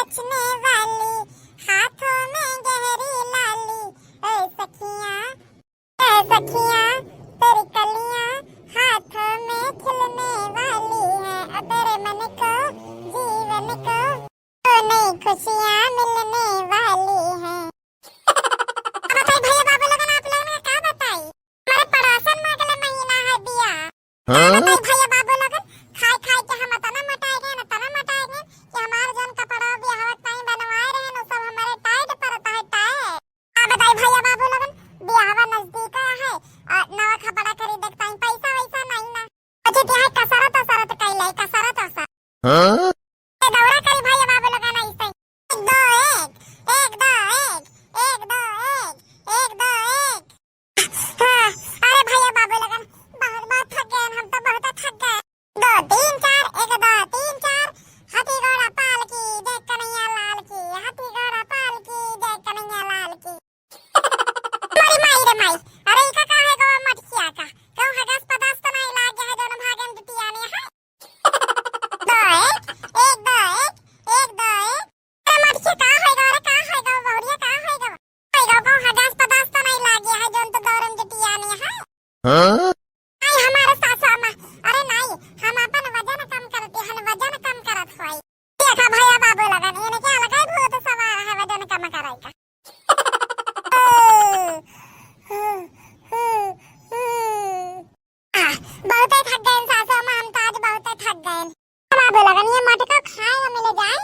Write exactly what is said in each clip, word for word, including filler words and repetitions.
नाचने वाली, हाथों में गहरी लाली, ए सखियां, ए सखियां, तेरी कलियां हाथों में खिलने वाली हैं, और तेरे मन को, जीवन को, तो नई खुशियां मिलने वाली हैं। अब बताई भैया बाबू लोगन, आप लोगन का का बताई? हमारे पड़ोसन में अगले महीना है बियाह। हाँ? बताई भैया बाबू लोगन, खाए खाए के हम इतना मोटाए गए, इतना मोटाए गए कि हमार जौन कपड़ा बियाह टाइम बनवाए रहे न, सब हमारे टाइट पड़ता है, टाइट। का बताई भैया बाबू लोगन, बियाहवा नजदीक है, आ, नवा कपड़ा खरीदे के टाइम पैसा वैसा नहीं ना। अच्छा, क्या है, कसरत असरत कैले, कसरत असरत। हाँ? ए, दौड़ा करी भैया बाबू लोगन ऐसे। एक दो एक, एक दो एक, एक दो एक, एक दो एक। हाँ, अरे भैया बाबू लोगन, बहुत, बहुत थक गए हम तो, बहुत थक गए। दो तीन चार, एक दो तीन चार, हाथी घोड़ा पालकी, जय कन्हैया लाल की, हाथी घोड़ा पालकी, जय कन्हैया लाल की। अरे माई रे माई, अरे इका का है गवा मटकिया का? कहूँ हगस पदास तो नहीं लाग गया है जौन भागे में जुटियाने है? दो एक, एक दो एक, एक दो एक। अरे मटकिया का है गवा रे, का है गवा बहुरिया, का है गवा? है गवा कहूँ हगस पदास तो नहीं लाग गया है जौन तो दौड़ में जुटियाने है? हाँ? आई हमारे सासू अम्मा, अरे नहीं, हम अपन वजन कम करते हैं, वजन कम करत होई। देखा भैया बाबू लोगन, इनके अलग ही भूत सवार है वजन कम करे का। आ, बहुते थक गए सासू अम्मा, हम तो आज बहुते थक गए। बाबू लोगन, ये मटका खाए मिल जाए,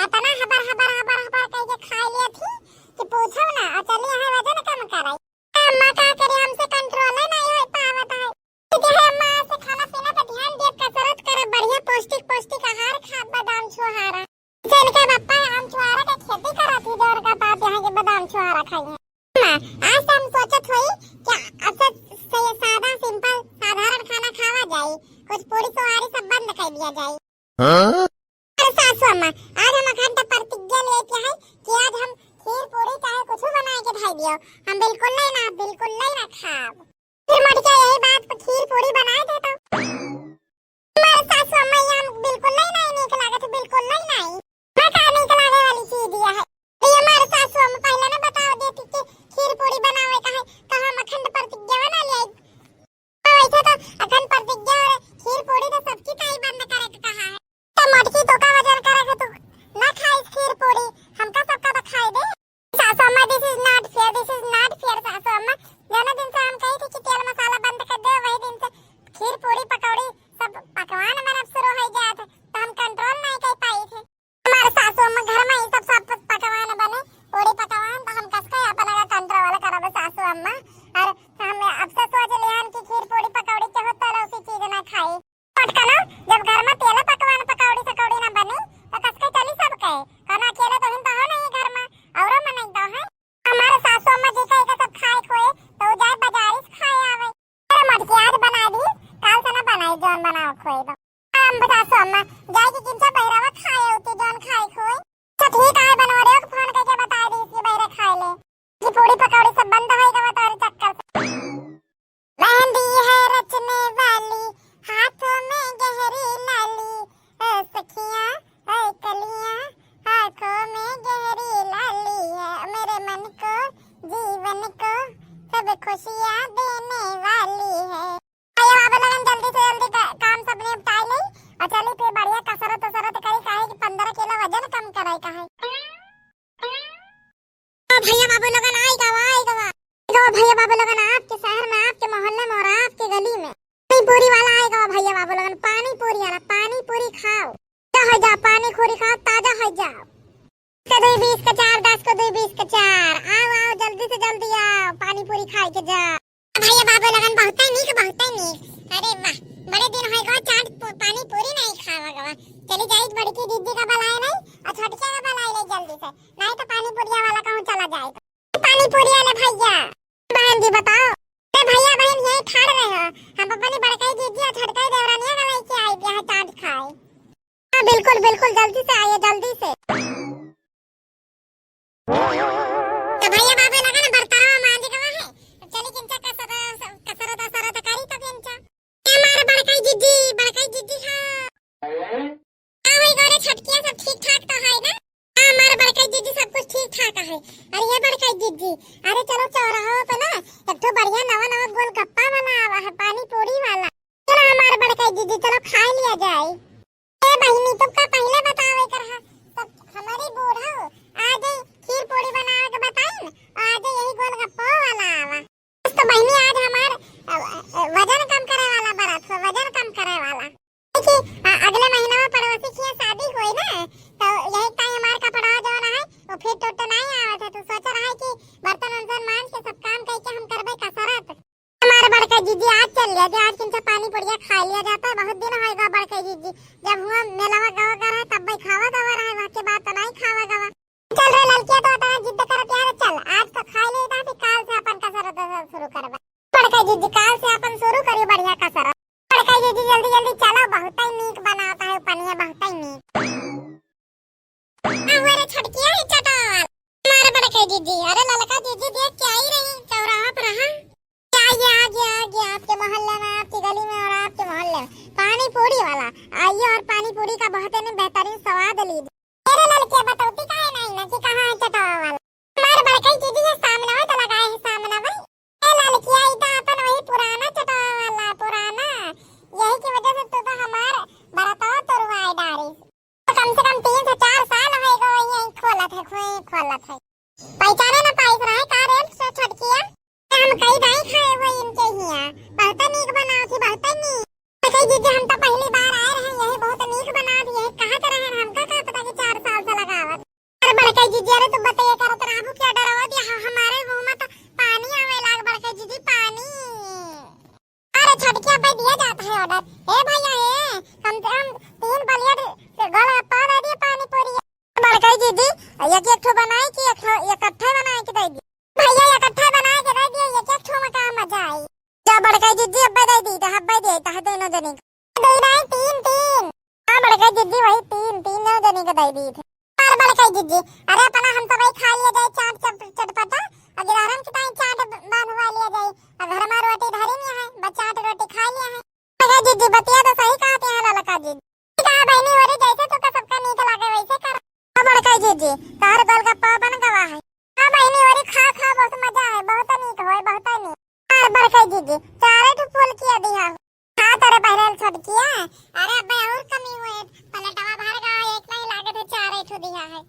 इतना हबर हबर हबर हबर करके खा लिए थी कि पूछो ना। और चलिए यहाँ वजन कम कराई। अम्मा का करी, हमसे कंट्रोल ही नहीं हो पावत है। ठीक है अम्मा, आज से खाना पीना पे ध्यान देब, कसरत करब, बढ़िया पौष्टिक पौष्टिक आहार खाब, बादाम छुहारा। जैसे इनके पापा आम छुहारा के खेती करत ही, जोर का पाप यहाँ के बादाम छुहारा खाई हैं। अम्मा, आज से हम सोचत होई कि अच्छा से सादा सिंपल साधारण खाना खावा जाई, कुछ पूरी सोहारी सब बंद कर दिया जाई। हाँ? अरे सासू अम्मा, आज हम अखंड प्रतिज्ञा लेके हैं कि आज हम खीर पूरी चाहे कुछ बनाए के खाई दियो, हम बिल्कुल नहीं ना, बिल्कुल नहीं ना खाब। फिर मटकिया यही बात पे खीर पूरी बनाए देता। हमारे सासू अम्मा, ये हम बिल्कुल नहीं, नहीं नीक लागत, बिल्कुल नहीं, नहीं। मैं का नीक लागे वाली चीज दिया है? ये हमारे सासू अम्मा पहले ना बताओ देती कि खीर पूरी बनावे का है, तो हम अखंड प्रतिज्ञा बना लिया। तो वैसे तो अखंड प्रतिज्ञा और खीर पूरी तो सबकी ताई बंद करे के कहा है। तो मोटकी तो का वजन करे के तू ना खाइस खीर पूरी, हमका सबका तो खाए दे। सासू अम्मा, this is not fair, this is not fair सासू अम्मा। जौने दिन से हम कही थी कि तेल मसाला बंद कर दे, वही दिन से खीर पूरी पकौड़ी सब पकवान बनब शुरू हो जात है, तो हम कंट्रोल नहीं कर पाई थे। हमारे सासू अम्मा घर में ये सब सब पकवान बने, पूरी पकवान, तो हम कसके अपना का कंट्रोल करब सासू अम्मा। और हम अब से सोच लिहन कि खीर पूरी पकौड़ी के होता है, उसी चीज ना खाई। पटकनो, जब घर में तेल पकवान पकौड़ी सकौड़ी ना बनी, तो कसके चली सबके? कौनो अकेले तो हिन तो हो नहीं घर में, औरो मन नहीं तो है। हमारे सासू अम्मा जी का एक सब खाए खोए, तो उ जाए बाजारी से खाए आवे। अरे मटकी आज बना दी, काल से ना बनाई, जौन बनाओ खोए दो। हम सासू अम्मा, जाए कि किंचा बहिरावा खाए होती, जौन खाए खोए। अच्छा ठीक है, बनवारियों को फोन करके बता दी, इसकी बहिरा खाए ले। कि पूरी पकौड़ी सब बंद होएगा, बताओ रे चक्कर से। मेहंदी है रचने वाली, हाथों में गहरी लाली, ए सखियां, ए कलियां, आंखों में गहरी लाली है, मेरे मन को, जीवन को, सब खुशियां देने वाली है। आइए बाबू लोगन, जल्दी से जल्दी का-, काम सब निपटाई ले और चली फिर बढ़िया कसरत उसरत करी, काहे कि पन्द्रह किलो वजन कम करे का है। ओ भैया बाबू लोगन, आई गवा, आई गवा। आई गवा भैया बाबू लोगन, आपके शहर में, आपके मोहल्ले में और आपके गली में पानी पूरी वाला आई गवा भैया बाबू लोगन, पानी पूरी वाला, पानी पूरी खाओ। ताजा हो जाओ, पानी पूरी खाओ, ताजा हो जाओ। दस का दुई बीस का चार, दस का दुई बीस का चार। आओ, आओ, जल्दी से जल्दी आओ, पानी पूरी खाए के जाओ। भैया बाबू लोगन, बहुते नीक, बहुते नीक। अरे वाह, बड़े दिन हो गवा चाट पू-, पानी पूरी नहीं खावा गवा। चली जाई बड़की दीदी का बुलाए नहीं और छोटका का बुलाए ले जल्दी से, नहीं तो पानी पुरिया वाला कहूँ चला जाए तो। पानी पुरिया ले भैया। बहन जी बताओ। अरे भैया बहन यही ठाड़ रहे हो, हम अपनी बड़काई दीदी और छोटकाई देवरानिया का लेके आई यहाँ चाट खाए। हाँ बिल्कुल बिल्कुल, जल्दी से आइए, जल्दी से। तो भैया बाबू लोगन, बर्तनवा मांज गवा है, अब चली किंचा कसरत, कसरत असरत करी तो किंचा। ए हमार बड़काई दीदी, बड़काई दीदी, हाँ। का होई गवा रे छोटकिया, सब ठीक ठाक तो है ना? हाँ अरे चलो, चौराहा पे ना एक ठो बढ़िया नवा नवा गोलगप्पा वाला आवा है, पानी पूरी वाला। चलो हमार बड़का जीजी, चलो खाई लिया जाए। ए बहिनी, तुमका पहिले बतावे के रहा, तब हमरी बूढ़ा आज खीर पूरी बनावे के बताइन, आज यही गोलगप्पा वाला आवा। तो बहिनी, आज हमार, अ, अ, वजन कम करे वाला बरत हो, वजन कम करे वाला। कि, अ, अगले महीना में पड़ोसी के यहाँ शादी होई ना, तो यही टाइम हमार कपड़ा जौन है, वो फिट उट नहीं आवत है, तो सोच रहा है कि बर्तन उर्तन मांज के सब काम करके हम करबे कसरत। हमार बड़का जीजी आज चल लिया जे, आज किंचा पानी पुड़िया खा लिया जाता है, बहुत दिन होएगा बड़का जीजी, जब हुआ मेलावा गवा कर है तब भाई खावा गवा रहा है, वहाँ के बाद तो नहीं खावा गवा। चल रे ललकिया, तो इतना जिद करत यार, चल आज तो खा लेता, फिर काल से अपन कसरत शुरू करबा। बड़का जीजी काल से अपन शुरू करियो बढ़िया कसरत। बड़का जीजी जल्दी जल्दी चलो, बहुत ही नीक बनाता है पनिया, बहुत ही नीक। अरे छोटकिया है चटाल। हमार बड़का जीजी, अरे ललका जीजी देख के आई रही, चौराहा पर रहा। आइए, आइए, आइए, आपके मोहल्ले में, आपकी गली में और आपके मोहल्ले में पानी पूरी वाला। आइए और पानी पूरी का बहुत ही बेहतरीन स्वाद लीजिए। अरे ललकिया, बतौती काहे नहीं ना कि कहाँ है चटावा वाला? हमार बड़का जीजी है सामने, तो लगाए है सामने भाई। ए ललकिया, ई तो अपन वही पुराना चटावा वाला, पुराना। यही की वजह से तू तो हमार बरतवा तोड़वाए डारी। कम से कम तीन से चार साल होएगा, वही यहीं खोलत है, वहीं खोलत है। पहचाने ना पाइस रहे का रे से छोटकिया? हम कई दाई खाए हुए इनके हिया। बहुत नीक बनावत ही, बहुत नीक। कही जीजी, हम तो पहली बार आए रहे, यही बहुत नीक बनावत, यही कहत रहे, हमका का पता कि चार साल से लगावत। अरे बड़का जीजी, अरे तू बताइए करत रहबू क्या डरावा दिया ह-, हमारे मुंह में तो पानी आवे लाग बड़का जीजी, पानी। अरे छोटकिया पे दिया जाता है ऑर्डर। ए भैया, ए, कम से कम तीन प्लेट से गोलगप्पा दे दिए, पानी पूरी। बड़का जीजी, एक एक ठो बनाए कि एक ठो इकट्ठा बनाए कि दे दी? भैया, इकट्ठा बनाए के दे दिए, एक एक ठो में का मजा आई। जा बड़का जीजी, अब्बे दे दी, तो हब्बे दे, तो दोनों जने। दे रहे तीन, तीन। हाँ बड़का जीजी, वही तीन, तीन जने के दे दी थे। अरे बड़का जीजी, अरे अपना हम तो भाई खा लिया जाए चाट चट-, चटपटा, और गिरहरन के ताई चाट ब-, बांधवा लिया जाए, और घर में रोटी धरी नहीं है, बस चाट रोटी खा लिया है। बड़का जीजी, बतिया तो सही कहते हैं ललका जीजी। ठीक है बहिनी, ओरी जैसे तोका सबका नीक लागे वैसे कर। हाँ बड़का जीजी, तोहर गोलगप्पा बन गवा है। हाँ बहिनी, ओरी खा खा बहुत मजा है, बहुत नीक होए, बहुत नीक। हाँ बड़का जीजी, चारे ठो फुलकिया दिहा। हाँ तोरे पहले छोटकिया, अरे अब्बे और कमी हुए, प्लेटवा भर गवा, एक नहीं लागे थे, चारे ठो दिहा है।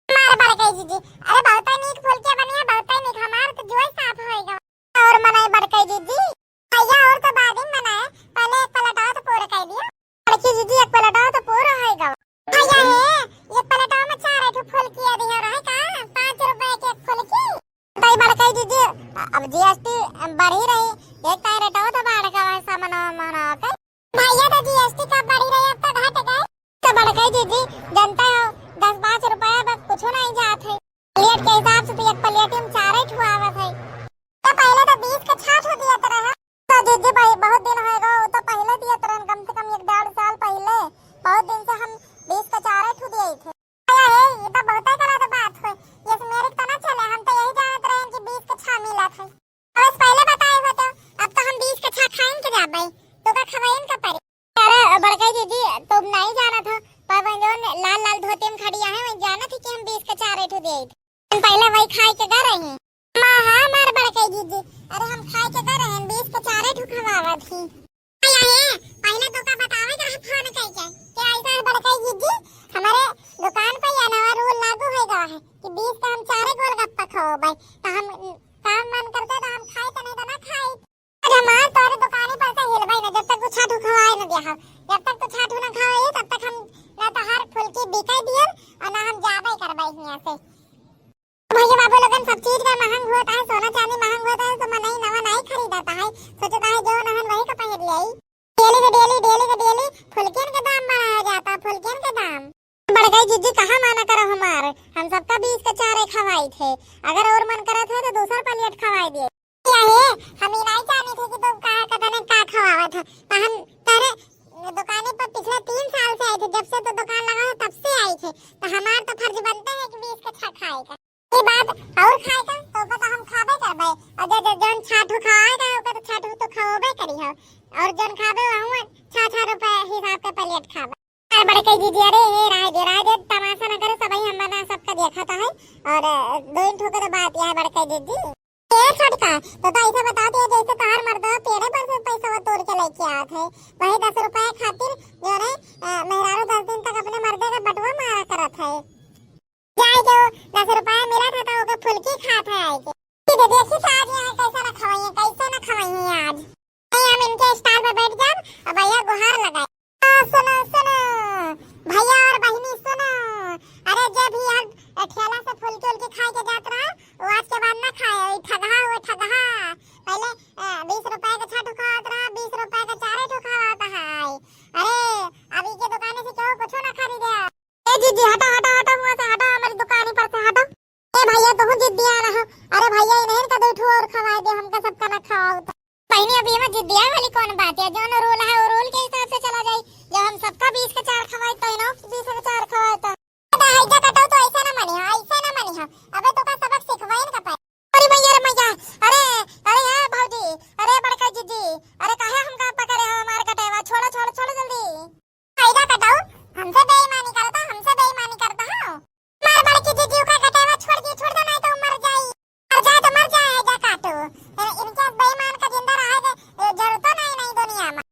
हमार बड़का जीजी, अरे बहुते नीक फुलकिया बनिया, बहुते नीक, हमार तो जुआई साफ होएगा। और मनाई बड़का जीजी, भैया और तो बाद में मनाए, पहले एक प्लेटवा तो पूरा कर दियो। बड़की जीजी एक प्लेटवा तो पूरा होएगा। भैया हे, एक प्लेटवा में चार ठो फुलकिया दिया रहे का? पाँच रुपए के एक फुलकी। बताई बड़का जीजी, अब जीएसटी बढ़ी रही, एक ताई रेटवा तो बढ़ गवा है सामान वामान के। भैया, तो जीएसटी का बढ़ी रही, अब तो घट गए। तो बड़का जीजी, जानते हो, दस पाँच रुपया बस कुछ नहीं जात है। प्लेट के हिसाब से तो एक प्लेट में चार ही ठो आवत है। तो पहले तो बीस के छह ठो दियत रहे। तो जीजी भाई, बहुत दिन होएगा, वो तो पहले दियत रहे, कम से कम एक डेढ़ साल पहले। बहुत दिन से हम बीस के चार ही ठो दिए थे। अरे, ये तो बहुते गलत बात होय। ये से मेरे तो ना चले, हम तो यही जानत रहे कि बीस के छह मिलत है। बस पहले बताए होते, अब तो हम बीस के छह खाइन के जाबे, तो का खवाइन का पड़ी। अरे बड़का जीजी, तुम नहीं जानत हो, पर वो जो ने-, लाल लाल धोती में खड़ी आहे, वो जानत ही कि हम बीस के चार ठो दिए थे। हम पहले वही खाए के गए रही। हाँ, हाँ, हमार बड़का जीजी, अरे हम खाए के गए रहे, बीस के चार ठो खवावत ही। आए, आए, पहले तो का बतावे के रहे फोन करके कि ऐसा है बड़का जीजी, हमारे दुकान पे ये नवा रूल लागू हो गया है कि बीस का हम चारे गोलगप्पा खवाबे, तो हम काम मन करते तो हम खाए तो नहीं तो ना खाए। आज हमार तोरे दुकानी पर से हिलबे ना, जब तक तू छाठू खवाए ना दिया हो, जब तक तू छाठू ना खवाए तब तक हम ना तो हर फुलकी बिकाई दियन और ना हम जाबे करबे यहाँ से। भैया बाबू लोगन, सब चीज का महंग होता है, सोना चांदी महंग होता है, तो मनई नवा नाई खरीदता है, सोचता है जो नहन वही का पहन ले। डेली के डेली, डेली के डेली फुलकियन के दाम बढ़ाया जाता, फुलकियन के दाम। बड़काई जीजी कहाँ माना करो हमार, हम सबका बीस के चारे खवाई थे, अगर और मन करत हो तो दूसर प्लेट खवाई दिए। क्या है, हम ही नहीं जानी थे कि तुम कहाँ कतने का खवावत हो, तो हम तेरे दुकानी पर पिछले तीन साल से आए थे, जब से तो दुकान लगा है तब से आई थे, तो हमार तो फर्ज बनते है कि बीस के छह खाए का। ये बात और खाए का, तो ओकर तो हम खाबे करबे, और जो, जो, जौन छाठू खाए का, ओकर तो छाठू तो खाबे करी हो, और जौन खाबे वहाँ छह छह रुपए हिसाब के प्लेट खाबे। अरे बड़काई जीजी, अरे हे राय दे, राय दे, तमाशा न करे, सबही हम बना सबका दिया खाता है। और, अ, दो ठो के तो बात यह बड़का दीदी। ए छोटका, तो, तो ऐसा बता दिया जैसे तोहार मर्दवा पेड़े पर से पैसा तोड़ के लेके आत है, वही दस रुपया खातिर जो है, अ, मेहरारू दस दिन तक अपने मर्दे का बटुआ मारा करत है। जाए जो दस रुपया मिला था तो ओके फुल्की खात है आए के। ठीक है, देखी तो आज यहाँ कैसा ना खवाइए, कैसा ना खवाइए आज। ए, हम इनके stall पे बैठ जाब, अब भैया गुहार लगाए। आ, सुनो, सुनो, भैया और बहिनी सुनो, अरे जे भी यार ठेला से फुल्की उल्की खाए के जात रहा, वो आज के बाद ना खाए, वही ठगहा हुए ठगहा। पहले, अ, बीस रुपए के छह ठो खात रहा, बीस रुपए के चारे ठो खात है। अरे, अभी के दुकाने से क्यों कुछ ना खरीदे। ए जीजी, हटो, हटो, हटो, मुँह से हटो, हमारी दुकानी पर से हटो। ए भैया, तुहू जिद्दिया रहा। अरे भैया, इन्हें का दो ठो और खवाए दे, हमका सबका ना खवाओ तो। बहिनी, अभी एमा जिद्दिया वाली कौन बात है? जौन rule है, वो rule के हिसाब से चला जाई। जब हम सबका बीस के चार खवाए तो इन्हों बीस के चार खवाए तो। तो हैजा कटो तो ऐसा ना मनी हो, ऐसा ना मनी हो। अबे तो का सबक सिखवाइन का पाए। अरे मैया रे मैया, अरे, अरे ए भौजी, अरे बड़का जीजी, अरे काहे हमका पकड़े हो हमार कटेवा? छोड़ो, छोड़ो, छोड़ो जल्दी। हैजा कटो, हमसे बेईमानी करता, हमसे बेईमानी करता हो। मार बड़की जीजी का कटेवा छोड़ दियो, छोड़ दो, नहीं तो मर जाई। मर जाए तो मर जाए, जा काटो। ए, इनके बेईमान का जिंदा रहे के, ए, जरूरतो नहीं, नहीं दुनिया में।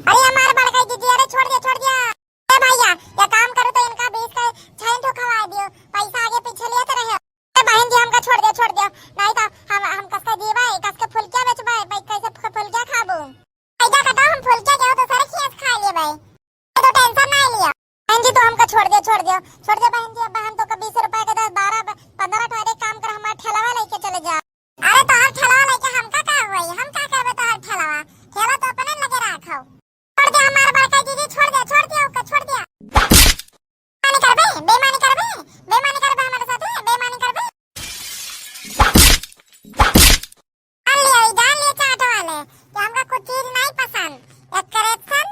अरे हमार बड़का जीजी, अरे छोड़ दिया, छोड़ दिया। ए भैया, ये काम करो तो इनका बीस का छह ठो खवा दियो, पैसा आगे पीछे लेते रहे। ए बहन जी, हमका छोड़ दियो, छोड़ दियो, नहीं तो हम, हम कसके जीवा, कसके फुलकिया बेचबे, भाई कैसे फु-, फुलकिया खाबो? पैसा कटाओ, हम फुलकिया के हो तो सारे खींच खा लिए भाई। तो tension ना लिया। बहन जी, तो हमका छोड़ दे, छोड़ दे, छोड़ दे बहन जी। अब हम तो का बीस रुपए के दस, बारह, पन्द्रह ठो, एक काम कर, हमारा ठेलावा लेके चले जा। अरे तोहर ठेलावा लेके हमका का होई? हम का करबे तोहर ठेलावा? ठेला तो अपने लगे रखो। छोड़ दे हमार बड़का जीजी, छोड़ दे, छोड़ दे, ओका छोड़ दे। बेईमानी करबे, बेईमानी करबे, बेईमानी करबे हमारे साथे, बेईमानी करबे। जान लिया, जान लिया चाट वाले कि हमका कुछ चीज नहीं पसंद। एक correction,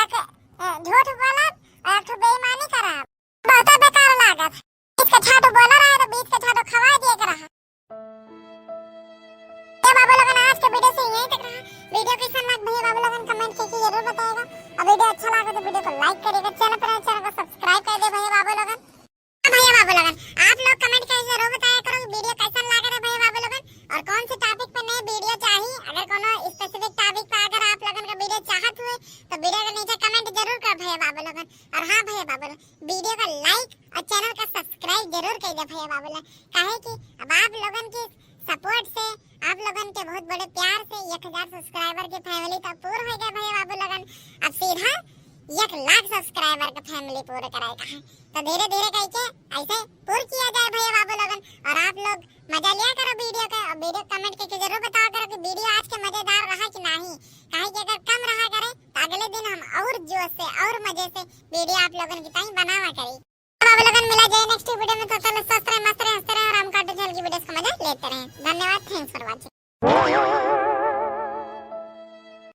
एक, अ, झूठ बोलब और एक ठो बेईमानी करब। बहुत बेकार लागत। बीस के छह ठो बोला रहा तो बीस के छह ठो खवा दिए के रहा। ए बाबू लोगन, आज के video से यहीं तक रहा। Video कैसन लग भैया बाबू लोगन comment करके जरूर बताएगा। और video अच्छा लगा तो video को like करिएगा, channel पर नए channel को subscribe कर दे भैया बाबू लोगन। भैया बाबू लोगन, आप लोग comment करके जरूर बताया करो video कैसन लागे रहे भैया बाबू लोगन, और कौन से topic पे नए video चाहिए। अगर कोनो specific topic पे अगर आप लोगन का video चाहत हुए तो video के नीचे comment जरूर कर भैया बाबू लोगन। और हाँ भैया बाबू लोगन, video का like और channel का subscribe जरूर कर दे भैया बाबू लोगन, काहे कि अब आप लोगन की support से, आप लोगन के बहुत बड़े प्यार से एक हजार subscriber के family तो पूर हो गया भैया बाबू लोगन। अब सीधा एक लाख subscriber के family पूरे कराए का है। तो धीरे धीरे करके ऐसे पूर किया जाए भैया बाबू लोगन। और आप लोग मजा लिया करो video का, और video comment करके जरूर बताया करो कि video आज के मजेदार रहा कि नहीं। काहे कि अगर कम रहा करे तो अगले दिन हम और जोश से और मजे से video आप लोगन की ताई बनावा करी। बाबू लोगन मिला जाए next video में, तो चलो स्वस्थ रहे, मस्त रहे, हंसते रहे और हम cartoon channel की videos का मजा लेते रहे। धन्यवाद, thanks for watching।